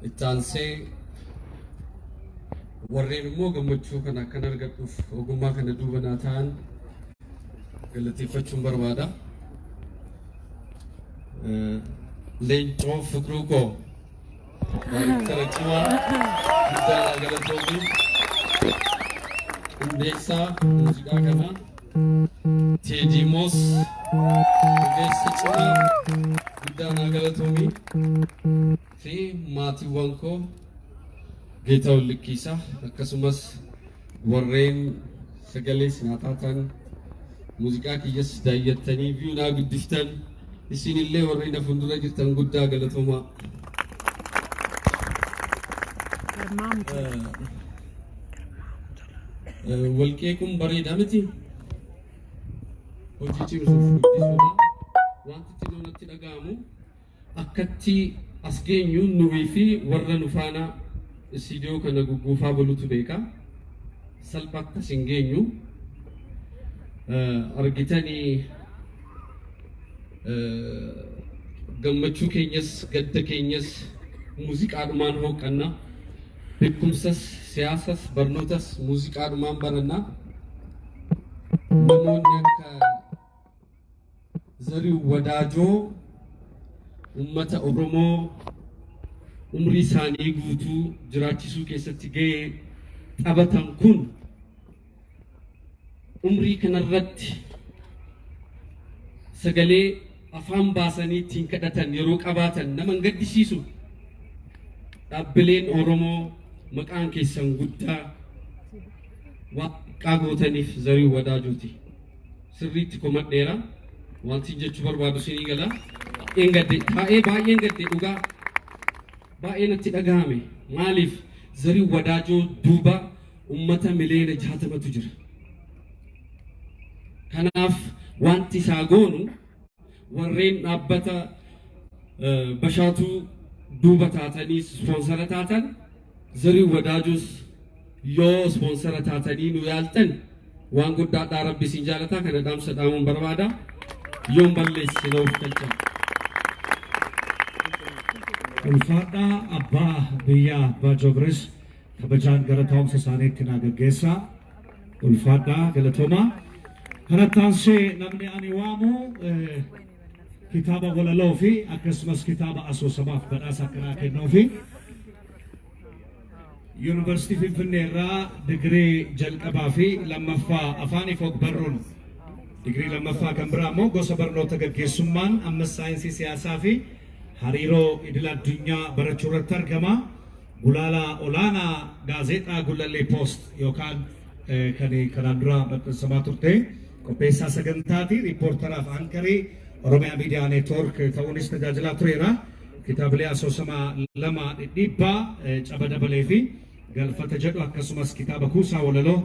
Itti aansee warreen immoo gammachuu kana akkan argadhuuf ogummaa kana duuba naa ta'an galateeffachuun barbaada. Leencoo Fiqiruu koo daayirektara cimaa guddaa naa galatoomi. Qindeessaa muuziqaa kanaa Teediimoos ogeessa cimaa guddaa naa galatoomi fi maatiiwwan koo Geetahuun Likkiisaa akkasumas warreen sagalee sinaa taatan muuziqaa kiyyas daayyattanii viyuu naa guddiftan isinillee warreen na fuuldura jirtan guddaa galatoomaa. Walqeequun bareedaa miti. Hojii cimsuuf guddisuudha. Wanti xinnoo natti dhaga'amu akkatti as geenyu nuyi fi warra nu faana istiidiyoo kana gugguufaa bulutu beeka. Salphaatti as hin geenyu. Argitanii gammachuu keenyas gadda keenyas muuziqaadhumaan hooqqanna. Beekumsas, siyaasas, barnootas muuziqaadhumaan baranna. Namoonni akka Zarihuun Wadaajoo uummata Oromoo umrii isaanii guutuu jiraachisuu keessatti gahee taphatan kun umrii kanarratti sagalee afaan baasanii ittiin kadhatan yeroo qabaatan nama hin gaddisiisu. Dhaabbileen Oromoo maqaan keessan guddaa waan xiqqaa gootaniif Zarihuun Wadaajooti. Sirriitti komadheera. Wanti jechuu barbaadu isinii gala. Baay'een gadde taa'ee baay'een gadde dhugaa. Baay'ee natti dhagahame. Maaliif Zarihuun Wadaajoo duuba uummata miliyoona 60tu jira. Kanaaf wanti isaa goonu warreen dhaabbata Bashaatuu duuba taatanii ispoonsara taatan Zarihuun Wadaajoos yoo ispoonsara taatanii nu yaaltan waan guddaadhaa rabbi isin jaalataa kana dhaamsa dhaamuun barbaada. Yoon balleesse na of galcha. Ulfaadhaa abbaa biyyaa abbaa Joobires kabajaan gara taa'umsa isaaniitti naa gaggeessaa. Ulfaadhaa galatoomaa. Kanatti aansee namni ani waamu kitaaba walaloo fi akkasumas kitaaba asoosamaaf badhaasa akkanaa kennuu fi Yuunivarsiitii Finfinnee irraa digirii jalqabaa fi lammaffaa afaaniif og-barruun digirii lammaffaa kan biraa immoo gosa barnoota gaggeessummaan ammas saayinsii siyaasaa fi hariiroo idil addunyaa barachuu irratti argama. Gulaalaa olaanaa gaazexaa Gullallee Poost yookaan kan kanaan dura maxxansamaa turte qopheessaa sagantaati riippoortaraaf ankarii Oromiyaa Miidiyaa Neetwoork ta'uunis tajaajilaa tureera. Kitaabilee asoosamaa lama dhidhiibbaa caba dabalee fi galfata jedhu akkasumas kitaaba kuusaa walaloo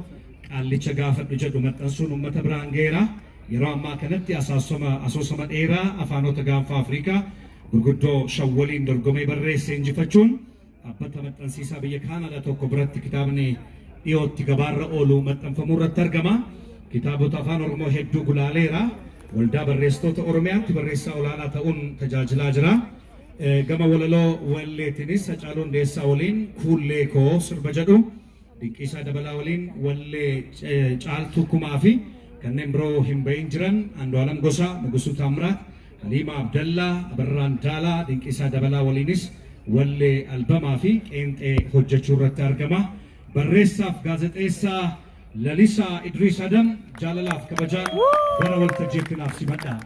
qaallicha gaafadhu jedhu maxxansuun uummata biraan ga'eera. Yeroo ammaa kanatti asoosama dheeraa afaanota gaanfa Afrikaa gurguddoo shan waliin dorgomee barreesse injifachuun dhaabbata maxxansiisaa biyya Kaanaadaa tokko biratti kitaabni dhiyootti gabaarra oolu maxxanfamuu irratti argama. Kitaabota afaan Oromoo hedduu gulaaleera. Waldaa barreessitoota Oromiyaatti barreessaa olaanaa ta'uun tajaajilaa jira. Gama walaloo walleetiinis Hacaaluu Hundeessaa waliin Kuullee koo sirba jedhu Dinqiisaa Dabalaa waliin wallee Caaltuu Kumaa fi kanneen biroo hin bahin jiran Andu'aalam Gosaa, Nugusuu Taammiraat, Haliimaa Abdallaa, Abarraan Daalaa, Dinqiisaa Dabalaa waliinis wallee albamaa fi qeenxee hojjechuu irratti argama. Barreessaaf gaazexeessaa Lalisaa Idriis Adam jaalalaaf kabajaan gara waltajjiitti naaf simadhaa.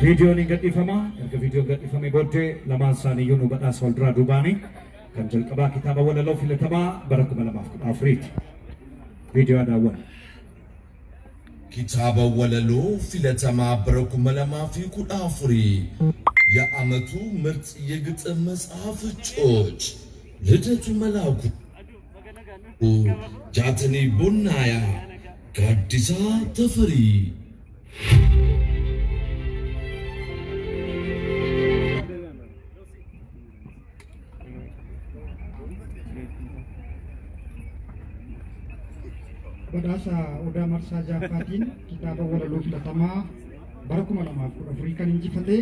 Viidiyoon hin gadhiifama. Erga viidiyoon gadhiifamee booddee lamaan isaaniiyyuu nu badhaasa wal duraa duubaanii kan jalqabaa kitaaba walaloo filatamaa bara 2014ti. Viidiyoo daawwanna. Kitaaba walaloo filatamaa bara 2014 የዓመቱ ምርጥ የግጥም መጽሐፍ እጩዎች ልደቱ መላኩ፣ ጃተኒ ቡናያ፣ ጋዲሳ ተፈሪ። Badhaasa Odaa Marsaa Jaaffaatiin kitaaba walaloo filatamaa bara 2014 kan injifate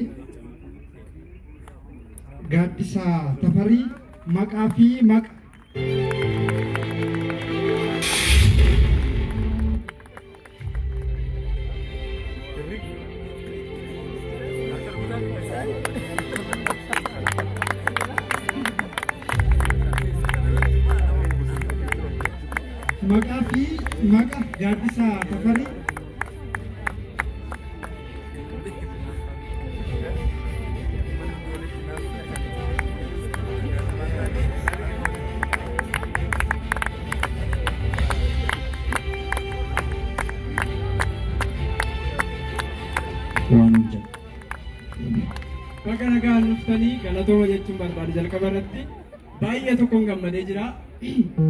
Gaaddisaa Tafarii maqaa fi maqa. Maqaa fi maqa Gaaddisaa Tafarii. Waan jedhu. Baga nagaan dhuftanii, galatooma jechuun barbaade. Jalqaba irratti baay'ee tokkoon gammadee jira.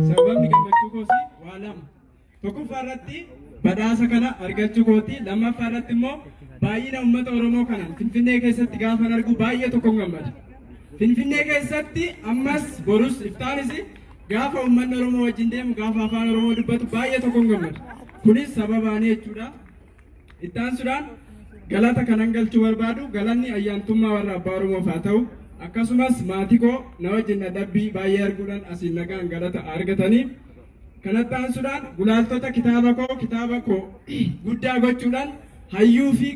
Sababni gammachuu koos waa lama. Tokkoffaa irratti badhaasa kana argachuu kooti. Lammaffaa irratti immoo baay'ina uummata Oromoo kanaan Finfinnee keessatti gaafan argu baay'ee tokkoon gammada. Finfinnee keessatti ammas, borus, iftaanis gaafa uummanni Oromoo wajjin deemu, gaafa afaan Oromoo dubbatu baay'ee tokkoon gammada. Kunis sababaanii jechuudha. Itti aansuudhaan galata kanan galchuu barbaadu, galanni ayyaantummaa warra abbaa Oromoof haa ta'u, akkasumas maatii koo na wajjin dadhabbii baay'ee arguudhaan asiin nagaan galata argatanii. Kanatti aansuudhaan gulaaltota kitaaba koo guddaa gochuudhaan hayyuu fi